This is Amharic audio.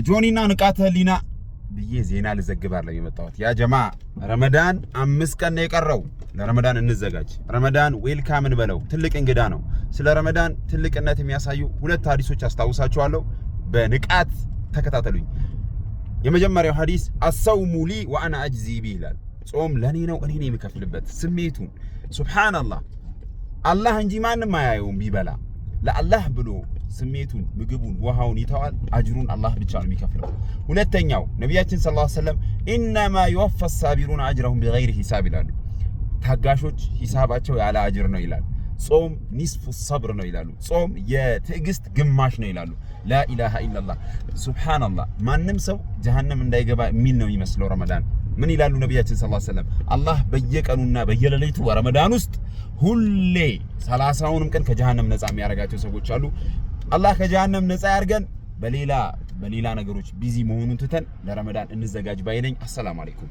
ጆኒና ንቃተ ህሊና ብዬ ዜና ልዘግብ አይደለም የመጣሁት። ያ ጀማ፣ ረመዳን 5 ቀን ነው የቀረው። ለረመዳን እንዘጋጅ። ረመዳን welcome እንበለው። ትልቅ እንግዳ ነው። ስለ ረመዳን ትልቅነት የሚያሳዩ ሁለት ሀዲሶች አስታውሳችኋለሁ። በንቃት ተከታተሉኝ። የመጀመሪያው ሀዲስ الصوم لي وأنا أجزي به ይላል። ጾም ለኔ ነው፣ እኔ ነኝ የምከፍልበት። ስሜቱን ሱብሃንአላህ፣ አላህ እንጂ ማንም አያየውም። ቢበላ ለአላህ ብሎ ስሜቱን፣ ምግቡን፣ ውሃውን ይተዋል። አጅሩን አላህ ብቻ ነው የሚከፍለው። ሁለተኛው ነቢያችን ሰለላሁ ዐለይሂ ወሰለም إنما يوفى الصابرون أجرهم بغير حساب ይላሉ። ታጋሾች ሂሳባቸው ያለ አጅር ነው ይላል። ጾም نصف الصبر ነው ይላሉ። ጾም የትዕግስት ግማሽ ነው ይላሉ። لا إله إلا الله፣ ሱብሃነላህ። ማንም ሰው ጀሀነም እንዳይገባ የሚል ነው የሚመስለው ረመዳን። ምን ይላሉ ነቢያችን ሰለላሁ ዐለይሂ ወሰለም? አላህ በየቀኑና በየሌሊቱ በረመዳን ውስጥ ሁሌ 30ውንም ቀን ከጀሀነም ነፃ የሚያደርጋቸው ሰዎች አሉ። አላህ ከጀሀነም ነፃ ያርገን። በሌላ በሌላ ነገሮች busy መሆኑን ትተን ለረመዳን እንዘጋጅ ባይ ነኝ። አሰላሙ አለይኩም።